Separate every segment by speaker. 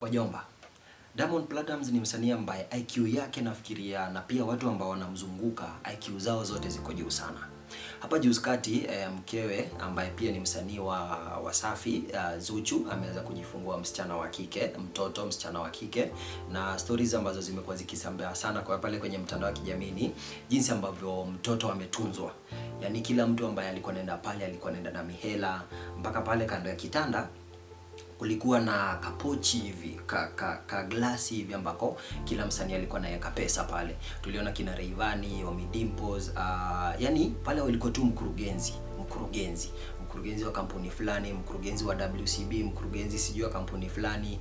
Speaker 1: Wajomba, Diamond Platnumz ni msanii ambaye IQ yake nafikiria na pia watu ambao wanamzunguka IQ zao zote ziko juu sana. Hapa juzi kati mkewe ambaye pia ni msanii wa Wasafi, Zuchu, ameweza kujifungua msichana wa kike, mtoto msichana wa kike, na stories ambazo zimekuwa zikisambaa sana kwa pale kwenye mtandao wa kijamii ni jinsi ambavyo mtoto ametunzwa. Yaani kila mtu ambaye alikuwa anaenda pale alikuwa anaenda na mihela mpaka pale kando ya kitanda kulikuwa na kapochi hivi ka glasi hivi ambako kila msanii alikuwa anaweka pesa pale. Tuliona kina Rayvanny, Ommy Dimpoz, yani pale walikuwa tu mkurugenzi wa kampuni fulani, mkurugenzi wa WCB, mkurugenzi sijui wa kampuni fulani,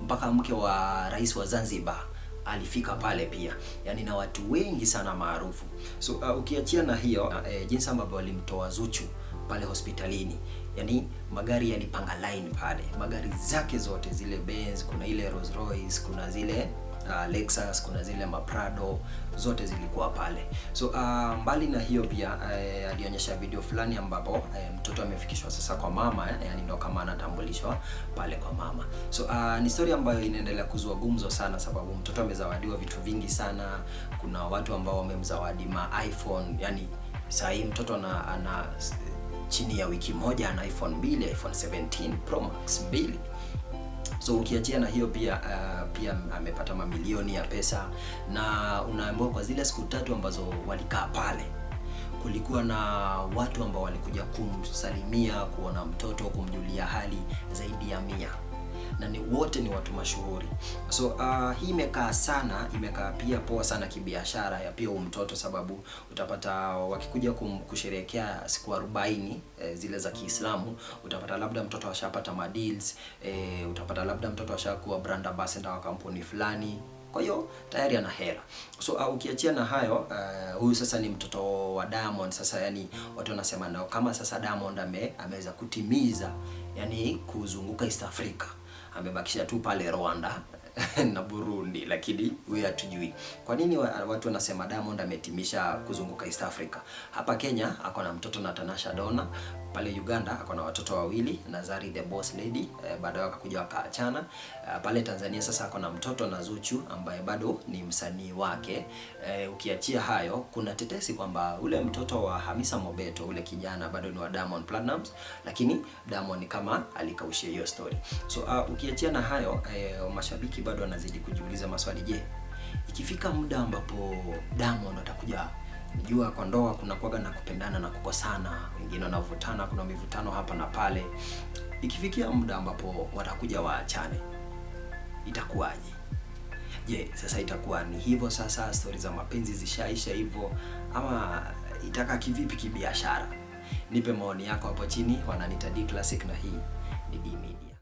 Speaker 1: mpaka mke wa rais wa Zanzibar alifika pale pia, yani na watu wengi sana maarufu. So ukiachia na hiyo, jinsi ambavyo walimtoa Zuchu pale hospitalini, yani magari yalipanga line pale, magari zake zote zile Benz, kuna ile Rolls Royce, kuna zile Lexus, kuna zile Maprado, zote zilikuwa pale. So mbali na hiyo pia, alionyesha video fulani ambapo mtoto amefikishwa sasa kwa mama, yani ndo kama anatambulishwa pale kwa mama. So ni story ambayo inaendelea kuzua gumzo sana, sababu mtoto amezawadiwa vitu vingi sana. Kuna watu ambao wamemzawadi ma iPhone, yani saa hii mtoto ana chini ya wiki moja ana iPhone 2, iPhone 17 Pro Max 2. So ukiachia na hiyo pia, pia amepata mamilioni ya pesa, na unaambiwa kwa zile siku 3 ambazo walikaa pale kulikuwa na watu ambao walikuja kumsalimia, kuona mtoto, kumjulia hali zaidi ya 100, na ni wote ni watu mashuhuri. So hii imekaa sana, imekaa pia poa sana kibiashara ya pia mtoto, sababu utapata wakikuja kusherehekea siku 40 zile za Kiislamu, utapata labda mtoto ashapata madeals, utapata labda mtoto ashakuwa brand ambassador wa kampuni fulani, kwa hiyo tayari ana hela. So ukiachia na hayo, huyu sasa ni mtoto wa Diamond. Sasa yani watu wanasema nao kama sasa Diamond ameweza kutimiza yani kuzunguka East Africa, amebakisha tu pale Rwanda na Burundi, lakini huyu hatujui kwa nini watu wanasema Diamond ametimisha kuzunguka East Africa. Hapa Kenya ako na mtoto na Tanasha Donna, pale Uganda ako na watoto wawili na Zari the Boss Lady, baadaye wakakuja wakaachana. Pale Tanzania sasa ako na mtoto na Zuchu ambaye bado ni msanii wake. Ukiachia hayo, kuna tetesi kwamba ule mtoto wa Hamisa Mobeto, ule kijana, bado ni wa Diamond Platnumz, lakini Diamond kama alikaushia hiyo story. So ukiachia na hayo, mashabiki bado wanazidi kujiuliza maswali. Je, ikifika muda ambapo Diamond atakuja, najua kwa ndoa kuna kuwaga na kupendana na kukosana, wengine wanavutana, kuna mivutano hapa na pale. Ikifikia muda ambapo watakuja waachane, itakuwaje? Je, sasa itakuwa ni hivyo sasa, stori za mapenzi zishaisha hivyo, ama itakaa kivipi kibiashara? Nipe maoni yako hapo chini. Wananiita D Classic na hii ni D Media.